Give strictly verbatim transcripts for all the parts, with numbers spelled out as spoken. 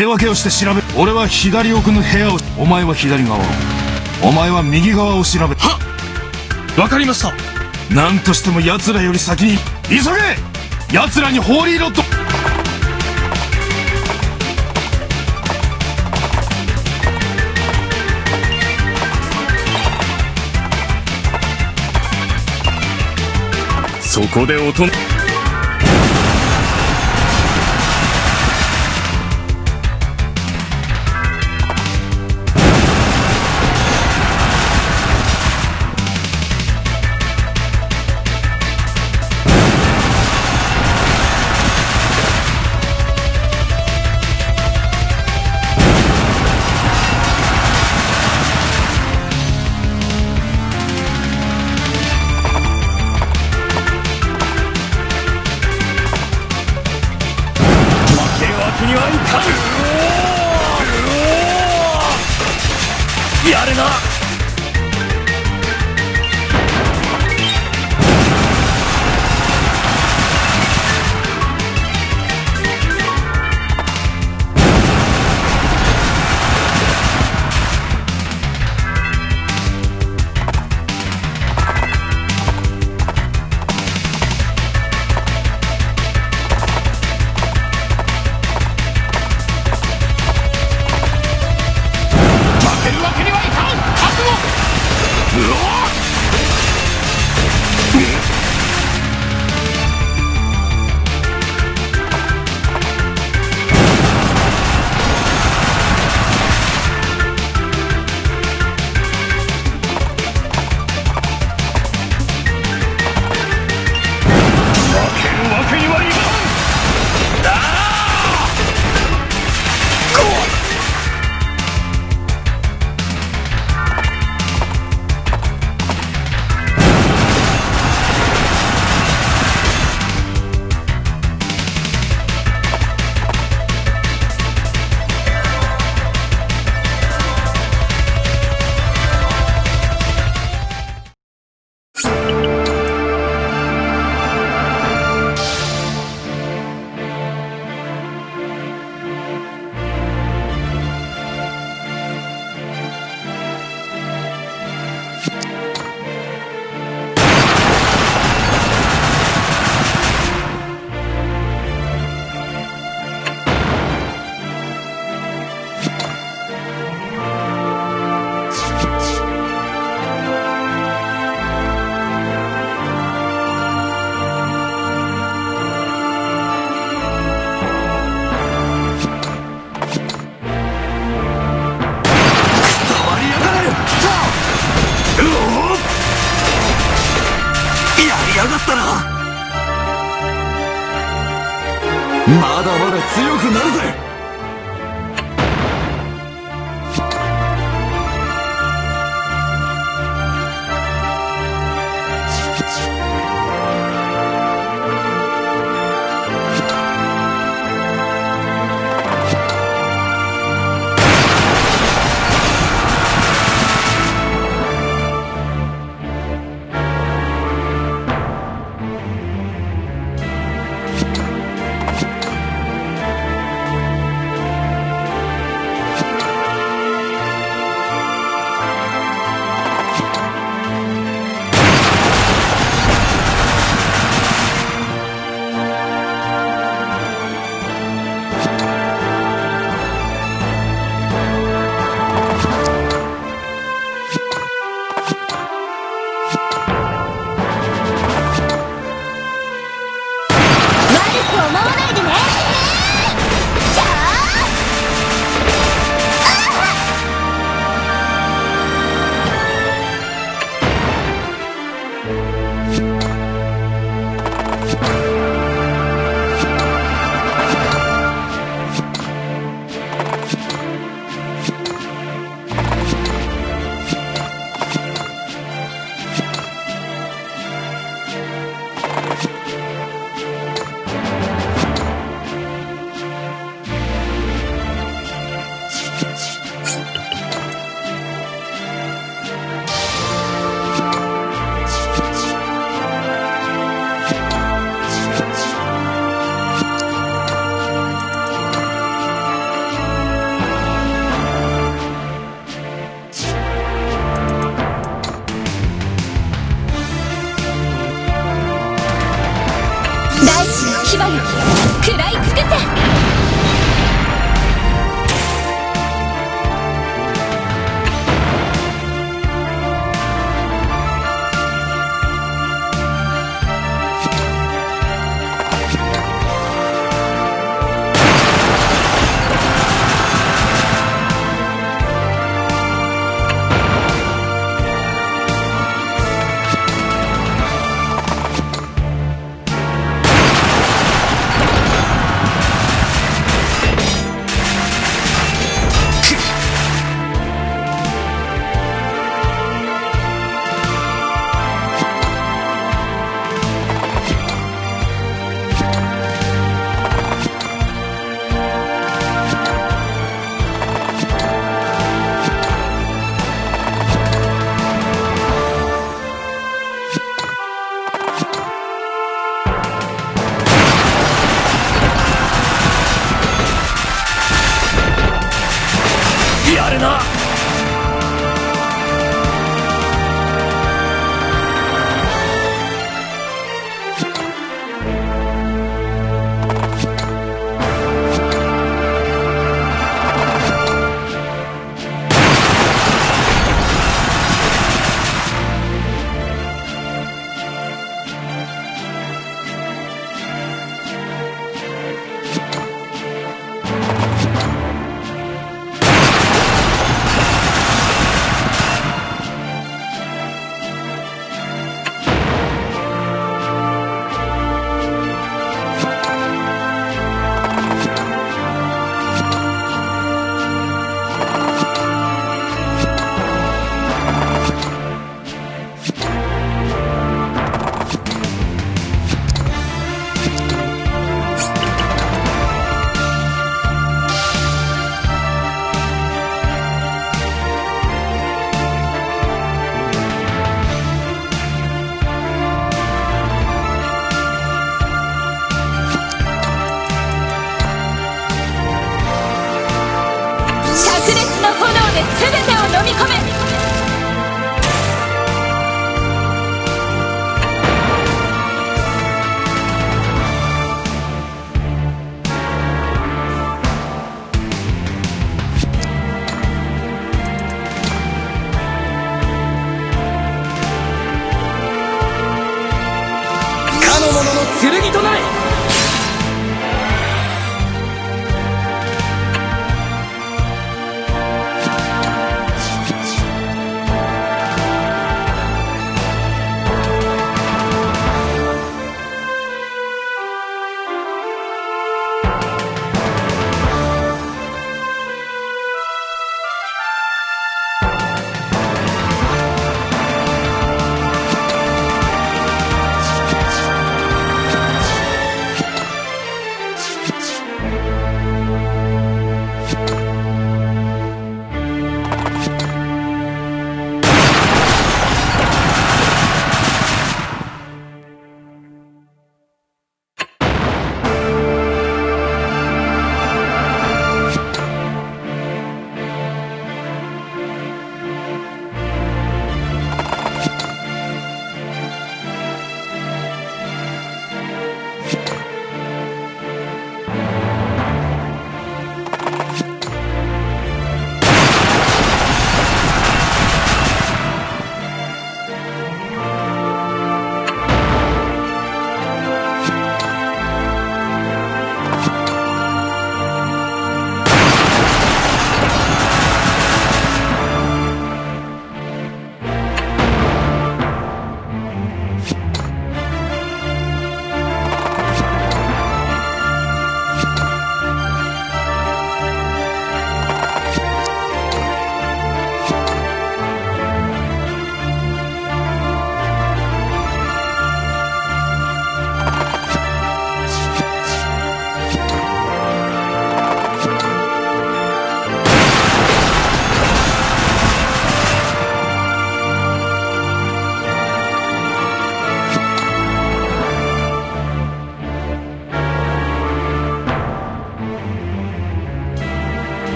手分けをして調べ、俺は左奥の部屋を、お前は左側を、お前は右側を調べ。はっ！わかりました。何としても奴らより先に、急げ！奴らにホーリーロッド。そこで音。負けるわけにはいかん。やるな。負けるわけにはいかん！覚悟！うわっ！負けるわけにはいかん！だあ！こい！くたばりやがれ！うおっ！やりやがったな！まだまだ強くなるぜ！灼熱の炎で全てを飲み込め。かの者の剣となれ。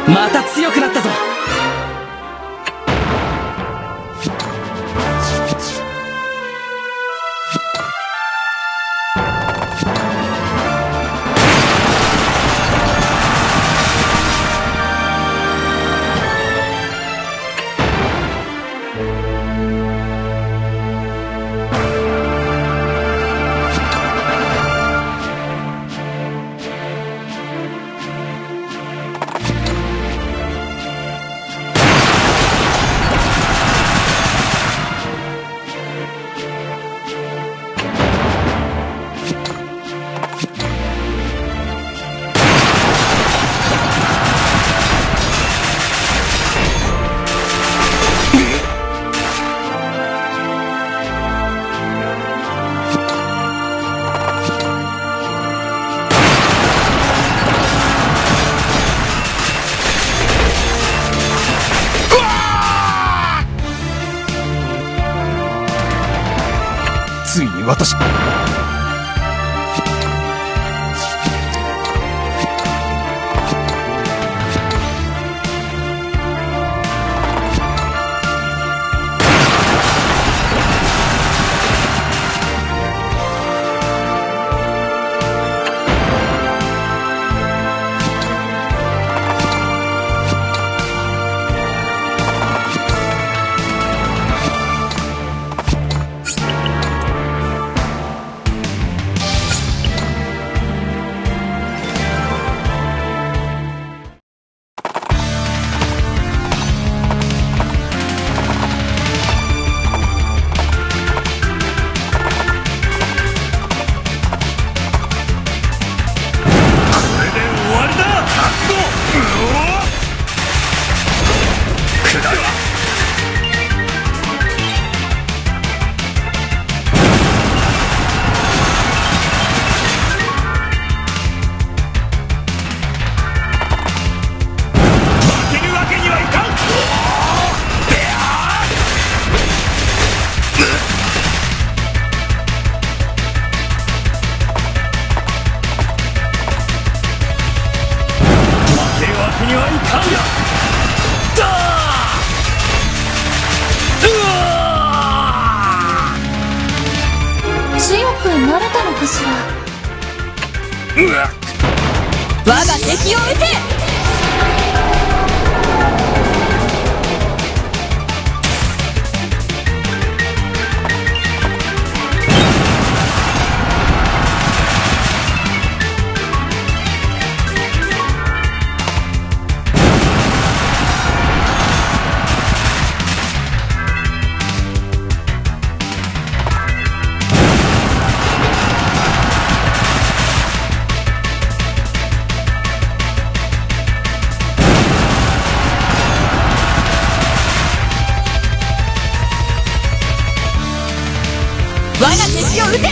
また強くなったぞ。ついに私。 負けるわけにはいかん。負けるわけにはいかん。だー！うわー！強くなれたのかしら？ 我が敵を討て！ 我が敵を討て！